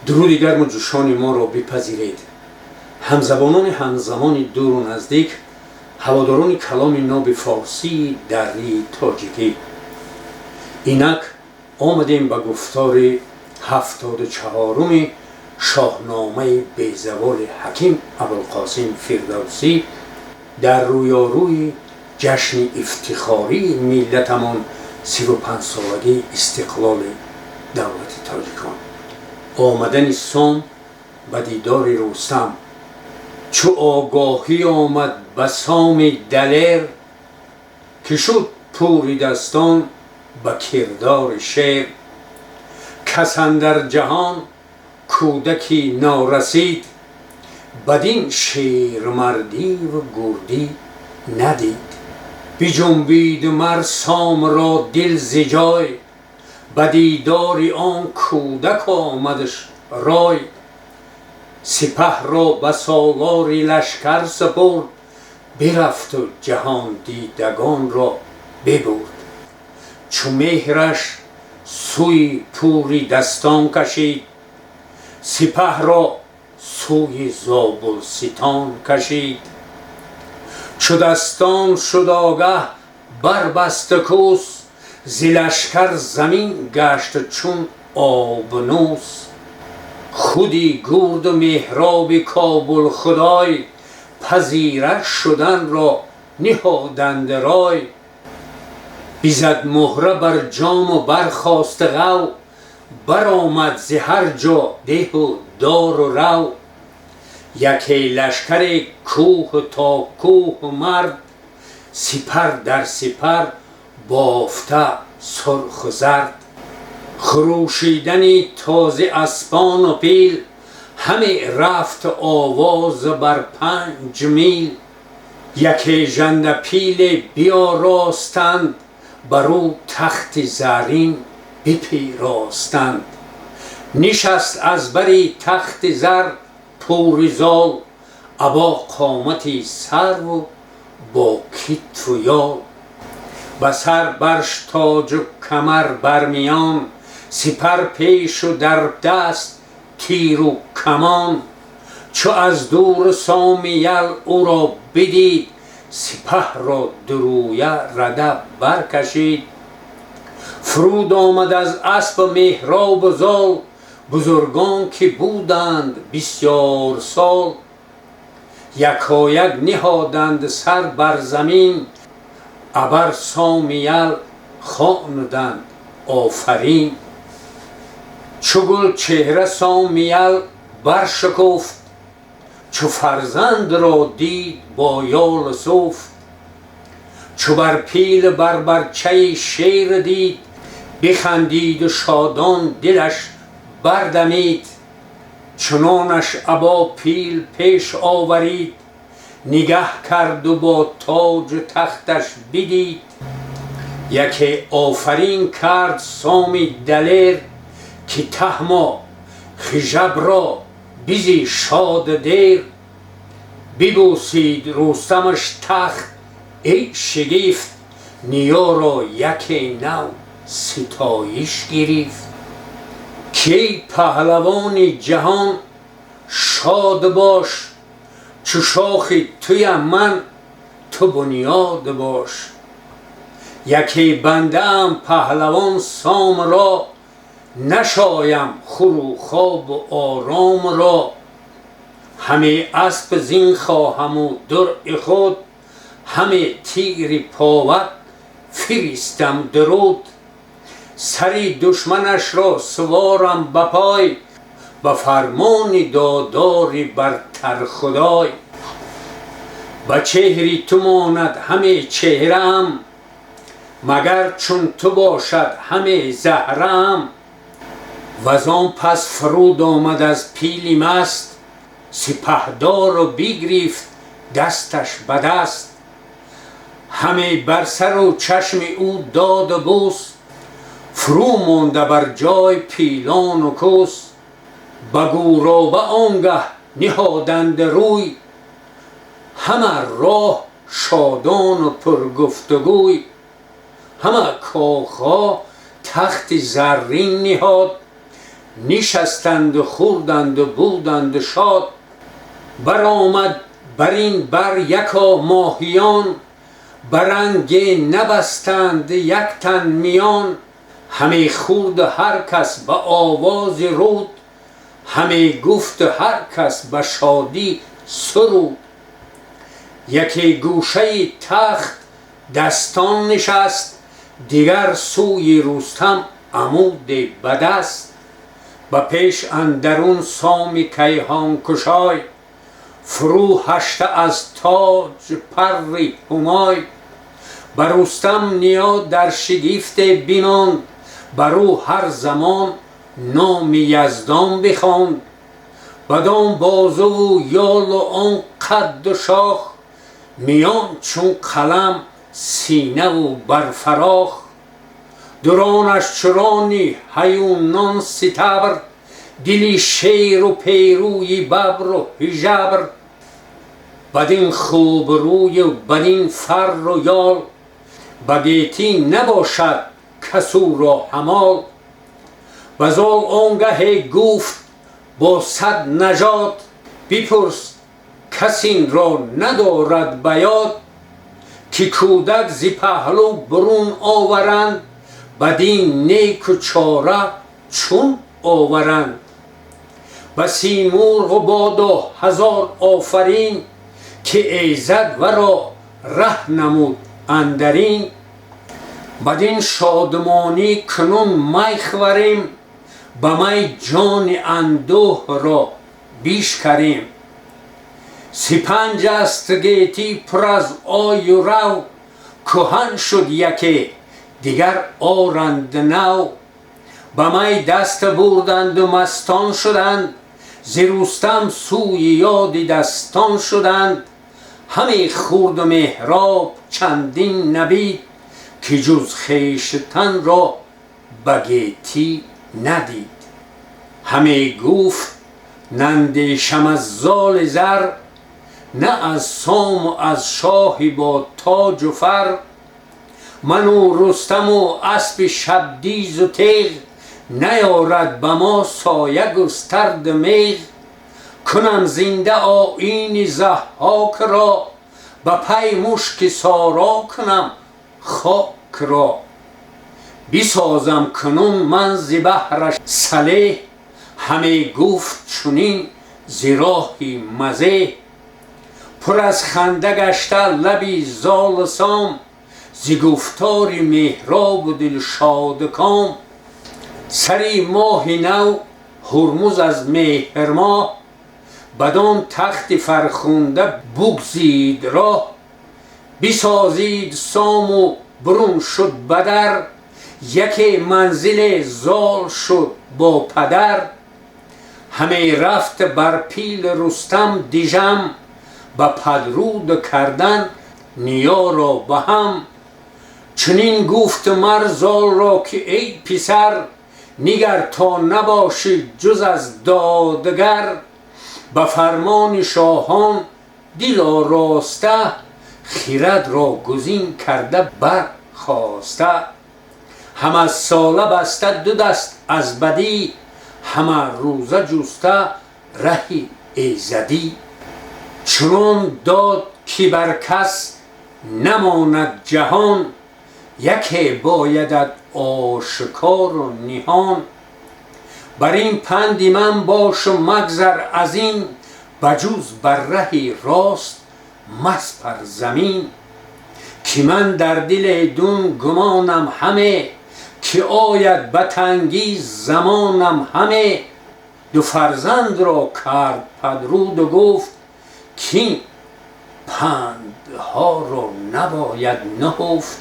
Дуруди гарму ҷӯшони моро бипазиред, ҳамзабонони ҳамзамони дуру наздик, ҳаводорони каломи ноби форсии дарии тоҷикӣ. Инак омадем ба гуфтори 74-уми шоҳномаи безаволи ҳаким Абулқосим Фирдавсӣ дар рӯёрӯи ҷашни ифтихории миллатамон, 35-солагии истиқлоли давлати тоҷикон. Омадани Сом ба дидори Рустам. Чу огоҳӣ омад ба Соми далер, ки шуд пури дастон ба кирдори шер, кас андар ҷаҳон кӯдаки норасид, бадин шермардиву гурдӣ надид. Биҷунбиду мар Сомро дил зи ҷой, ба дидори он кӯдак омадаш рой. Сипаҳро ба солори лашкар супурд, бирафту ҷаҳондидагонро бибурд. Чу меҳраш сӯи пури дастон кашид, сипаҳро сӯи Зобулситон кашид. Чу дастон шуд огаҳ, барбаст кӯс, зи лашкар замин гашт чун обнӯс. Худи гурду меҳроби Кобулхудой пазира шуданро ниҳоданд рой. Бизад муҳра бар ҷому бархост ғав, баромад зи ҳар ҷо деҳу дору рав. Яке лашкаре кӯҳу то кӯҳу мард, сипар дар сипар бофта сурху зард. Хурӯшидани този аспону пил, ҳаме рафт овоз бар 5 мил. Яке жандапиле биёростанд, бар ӯ тахти заррин бипиростанд. Нишаст аз бари тахти зар пури зол, або қомати сарву бо китфу ёл. Ба сар барш тоҷу камар бар миён, сипар пешу дар даст тиру камон. Чу аз дур Соми ял ӯро бидид, сипаҳро дурӯя рада баркашид. Фуруд омад аз асп меҳробу зол, бузургон ки буданд бисёр сол. Якояк ниҳоданд сар бар замин, абар Соми ял хонуданд офарин. Чу гул чеҳра Соми ял баршукуфт, чу фарзандро дид бо ёлу суфт. Чу бар пил бар барчаи шер дид, бихандиду шодон дилаш бардамид. Чунонаш або пил пеш оварид, нигаҳ карду бо тоҷу тахташ бидид. Яке офарин кард Соми далер, ки таҳмо хижабро бизи шод дер. Бибӯсид Рустамаш тахт, эй шигифт, ниёро яке нав ситоиш гирифт. Ки эй паҳлавони ҷаҳон шод бош, чу шохи туям ман, ту бунёд бош. Яке бандаам паҳлавон Сомро, нашоям хӯру хобу оромро. Ҳаме асп зин хоҳаму дуръи худ, ҳаме тири повак фиристам дуруд. Сари душманашро суворам ба пой, ба фармони додори бартар худой. Ба чеҳри ту монад ҳаме чеҳраам, магар чун ту бошад ҳаме заҳраам. Вазон пас фуруд омад аз пили маст, сипаҳдору бигирифт дасташ ба даст. Ҳаме бар сару чашми ӯ доду бӯс, фурӯ монда бар ҷой пилону кӯс. Ба гӯроба он гаҳ ниҳоданд рӯй, ҳама роҳ шодону пургуфтугӯй. Ҳама кохҳо тахти заррин ниҳод. Нишастанд, хӯрданд, буданд шод. Баромад бар ин бар яко моҳиён, баранге набастанд як тан миён. Ҳаме хӯрд ҳар кас ба овози руд, ҳаме гуфт ҳар кас ба шодӣ суруд. Яке гӯшаи тахт дастон нишаст, дигар сӯи Рустам амуде ба даст. Ба пеш андарун Соми Кайҳонкушой, фурӯ ҳашта аз тоҷ парри ҳумой. Ба Рустам ниё дар шигифте бимонд, бар ӯ ҳар замон номи Яздон бихонд. Бадон бозуву ёлу он қадду шох, миён чун қалам синаву барфарох. Дуронаш чурони ҳаюнон ситабр, дили шеру перӯи бабру ҳижабр. Бадин хубрӯю бадин фарру ёл, ба гетӣ набошад кас ӯро ҳамол. Ба Зол он гаҳе гуфт бо сад нажод, бипурс кас ин ро надорад ба ёд, ки кӯдак зи паҳлӯ бурун оваранд, бадин неку чора чун оваранд. Ба Симурғ бодо ҳазор офарин, ки эзад варо раҳ намуд андарин. Бадин шодмонӣ кунун май хӯрем, ба май ҷони андӯҳро бишкарем. Сипанҷ аст гетӣ пур аз ою рав, кӯҳан шуд яке, дигар оранд нав. Ба май даст бурданду мастон шуданд, зи Рустам сӯи ёди дастон шуданд. Ҳаме хӯрду Меҳроб чандин набид, ки ҷуз хештанро ба гетӣ надид. Ҳаме гуфт: нандешам аз золи зар, на аз сому аз шоҳи бо тоҷу фар. Ману Рустаму аспи шабдизу теғ, наёрад ба мо соя густарду меғ. Кунам зинда оини Заҳҳокро, ба пай мушки соро кунам хокро. Бисозам кунун ман зи баҳраш салеҳ, ҳаме гуфт чунин зи роҳи мазеҳ. Пур аз ханда гашта лаби золу сом, зи гуфтори Меҳробу дилшодуком. Сари моҳи нав Ҳурмуз аз меҳрмоҳ, бадон тахти фархунда бугзид роҳ. Бисозид сому бурун шуд ба дар, яке манзиле зол шуд бо падар. Ҳаме рафт бар пили Рустам дижам, ба падруд кардан ниёро ба ҳам. Чунин гуфт мар Золро, ки эй писар, нигар то набошӣ ҷуз аз додгар. Ба фармони шоҳон дил ороста, хирадро гузин карда бархоста. Ҳама сола баста ду даст аз бадӣ, ҳама рӯза ҷуста раҳи эзадӣ. Чунон дод, ки бар кас намонад ҷаҳон, яке боядат ошкору ниҳон. Бар ин панди ман бошу магзар аз ин, ба ҷуз бар раҳи рост маспар замин. Ки ман дар дили дун гумонам ҳаме, ки ояд ба тангӣ замонам ҳаме. Ду фарзандро кард падруду гуфт, кин пандҳоро набояд наҳуфт.